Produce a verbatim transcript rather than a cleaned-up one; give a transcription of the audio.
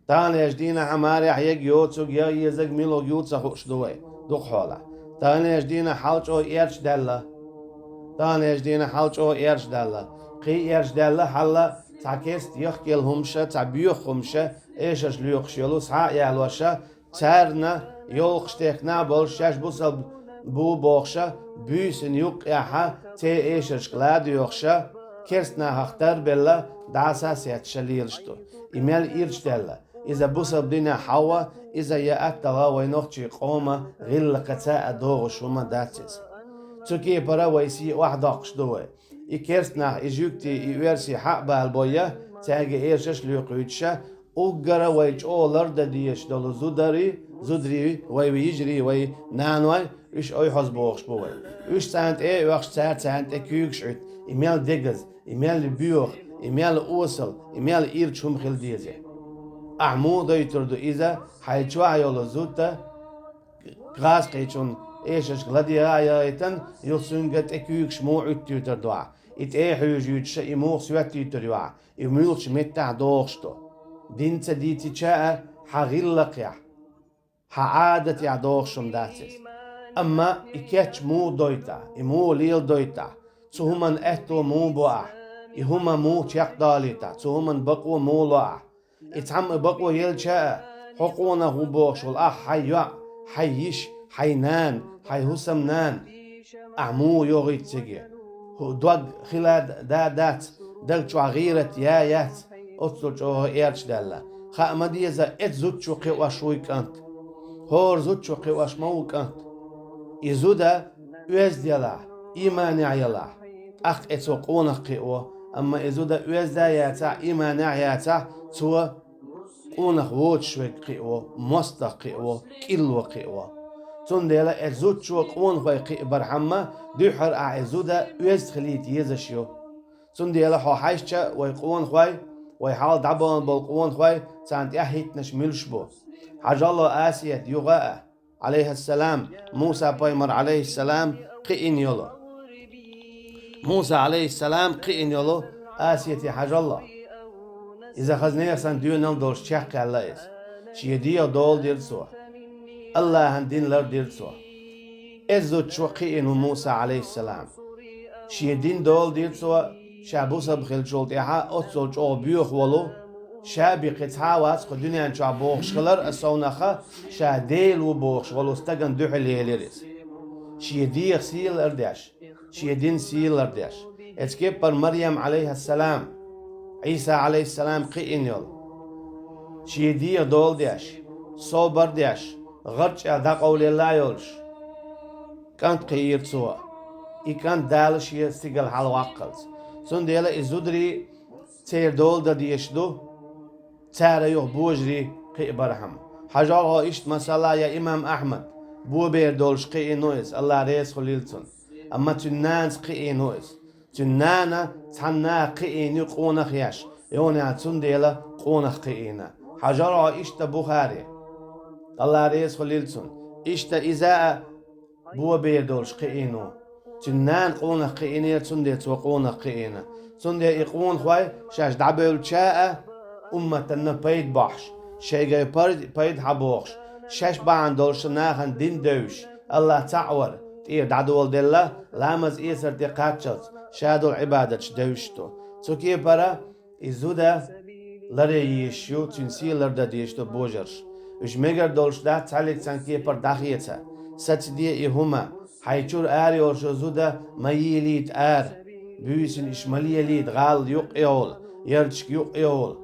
Таханлерчу дийнахь марехь ег йоцург, я езаг милуг ю ца хууш ду вай дукха хьолахь. Таханлерчу дийнахь хьал чӀогӀа эрча даьлла. Таханлерчу дийнахь хьал чӀогӀа эрча даьлла. Кхин а эрча даьлла хьал, цхьа керста яхкъелла хӀумаш, цхьа боьха хӀумаш, эшарш лоькхуш йолу, схьа а ялош, царна йолхуш техна болуш, шаьш бусалба бу бохуш, буьйсанна юккъехь церан эшаршка ладоьгӀуш, керста нахах тарбелла, дӀаса а сецна лелаш ду. И мел ирча даьлла, иза бусалба динехь хьовха, иза я атталла вай нохчийн къоман гӀиллакхаца а догӀуш хӀума дац иза. Цу кепара вай сий охьадоккхуш ду вай. И керста нах, и жуьгтий, и оьрсий хьа а балабой, цаьрга эшарш лоькхуьйтуш, уггара вай чӀогӀа лардан дезаш долу зударий, зударий, вай йижарий, вай наной, уьш ойхьаза бохуш бу вай. Уьш царна тӀе а оьхуш, цара царна тӀе куьйгаш Ӏуьтту, и мел дегаза, и мел боьха, и мел осал, и мел ирча хӀума хила деза. Ахь муха дойтур ду иза, хьайн чохь йолу зуда гӀазкхичун эшаршка ладегӀа а яхийтина, юха цуьнга тӀе куьйгаш муха Ӏуьттуьйтур ду ахь? И тӀе а хьуьжуьйтуш, и муха соьттуьйтур ю ахь? И муьлхачу меттехь догӀуш ду? Дин ца дийцича а, хьан гӀиллакхехь, хьан Ӏадатехь догӀуш хӀума дац иза. Амма и кечам муха дойту ахь, и муха леладойту ахь, цу хӀуманна аьтто муха бо ахь, и хӀума муха чекхдалийта ахь, цу хӀуманна бакъо муха ло ахь? И цхьамма бакъо елча а, хьо къонах ву бохуш волу ахь, хьайн йоӀ, хьайн йиша, хьайн нана, хьайн хӀусамнана, ахь муха йогӀуьйту цига? ХӀу-, дог хила да-, да-, дац, даг чохь гӀийрат я-яц, оццул чӀогӀа эрча даьлла. Хаа ма деза, эцу зудчо кхиош вуй кӀант. ХӀора зудчо кхиош ма ву кӀант. И зуда оьзда ялахь, ийманехь ялахь, тӀаккха эцо къонах кхио, амма и зуда оьзда а яцахь, ийманехь а яцахь, цо къонах воцуш верг кхио, мостагӀ кхио, кӀилло кхио. Цундела эцу зудчо къонахой кхиабархьама, дуьххьара ахь и зуда оьзда хилийта езаш ю. Цундела хьо хьаьжча, вай къонахой, вай хьалха дӀабахана болу къонахой, царна тӀаьхьахӀиттинарш муьлш бу? Хьажал Асият юха а, Ӏалайхиссалам, Муса-пайхамар, Ӏалайхиссалам, кхиийна йолу. Муса, Ӏалайхиссалам, кхиийна йолу Асияте хьажал. Иза хаза нехан санна доьналла долуш чекхъяьлла иза. Шен дегӀан дола дира цо. АллахӀан дин лардира цо. Эцу зудчо кхиийна ву Муса, Ӏалайхиссалам. Шен дин дола дира цо, ша бусалба хиллачул тӀаьхьа оццул чӀогӀа боьха волу, ша бен кхин цхьа а вац кху дуьнен чохь бохуш хилар а совнаха, ша Дела ву бохуш волу стагана дуьхьал елира иза. Шен дегӀан сий лардеш, шен дин сий лардеш. Эцу кеппара Марьям, Ӏалайхиссалам, Ӏийса, Ӏалайхиссалам, кхиийна йолу. Шен дегӀан дола деш, собар деш, гӀарчӀ аьлла дӀакъовлаелла йолуш, кӀант кхиийра цо. И кӀант Дала шен стигала хьалаваккхалц. Цундела и зударий церан дола дан дезаш ду, цара юха божарий кхиабархьама. Хьажал хьо иштта масала я имам Ахьмад, бобер долуш кхиийна ву иза, АллахӀ реза хуьлийла цунна. Амма цуьнан нанас кхиийна ву иза. Цуьнан нана цхьана наха кхиийна ю къонах еш, йонехь цундела къонах кхиийна. Хьажал хьо иштта Бухари, АллахӀ реза хуьлийла цунна. Иштта иза а бобер долуш кхиийна ву. Цуьнан нана къонах кхиийнера, цундела цо къонах кхиийна. Цундела и къонахой шаьш дӀабевлча а, умматанна пайда бохьуш, шайгара пар-, пайда хьабохуш, шаьш бахьана долуш нахана дин девзаш, АллахӀ цхьаъ вар тӀера дӀадоладелла, ламаз эсар тӀе кхаччалц, ша долу Ӏибадаташ девзаш ду. Цу кепара и зуда ларъян езаш ю, цуьнан сий лардан дезаш ду божарша. Уьш мегар долуш дац цхьаьллиг цхьана кепара дӀахеца. Сацаде и хӀума, хьайн чуьра ара йолуш йолу зуда ма йийлийта ара. Буьйсанна уьш ма лелийта, гӀалла юккъе йовла, ярташка юккъе йовла,